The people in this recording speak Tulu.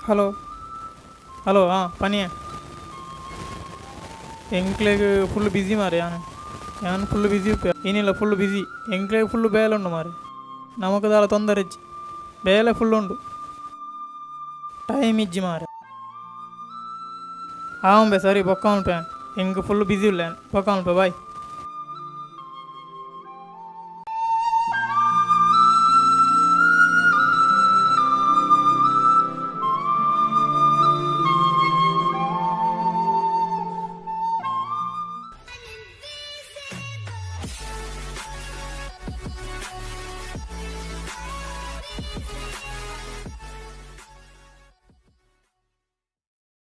ಹಲೋ ಹಲೋ ಹಾಂ ಪನಿಯೆ. ಎಂಕ್ಲೆಗ್ ಫುಲ್ ಬ್ಯುಸಿ ಮಾರೆ. ಯಾನ್ ಯಾನ್ ಫುಲ್ ಬ್ಯುಸಿ ಉಪ್ಪೆ. ಇನಿಲ ಫುಲ್ ಬ್ಯುಸಿ. ಎಂಕ್ಲೆಗ್ ಫುಲ್ ಬೇಲೆ ಉಂಡು ಮಾರೆ. ನಮಕ್ ದಾಲ ತೊಂದರೆ ಇಜ್ಜಿ, ಬೇಲೆ ಫುಲ್ ಉಂಡು, ಟೈಮ್ ಇಜ್ಜಿ ಮಾರೆ. ಆಂಬೆ ಸರಿ, ಬೊಕ್ಕ ಮನ್ಪೆ. ಎಂಕ್ ಫುಲ್ ಬ್ಯುಸಿ ಉಲ್ಲೆ, ಬೊಕ್ಕ ಮನ್ಪೆ, ಬಾಯ್.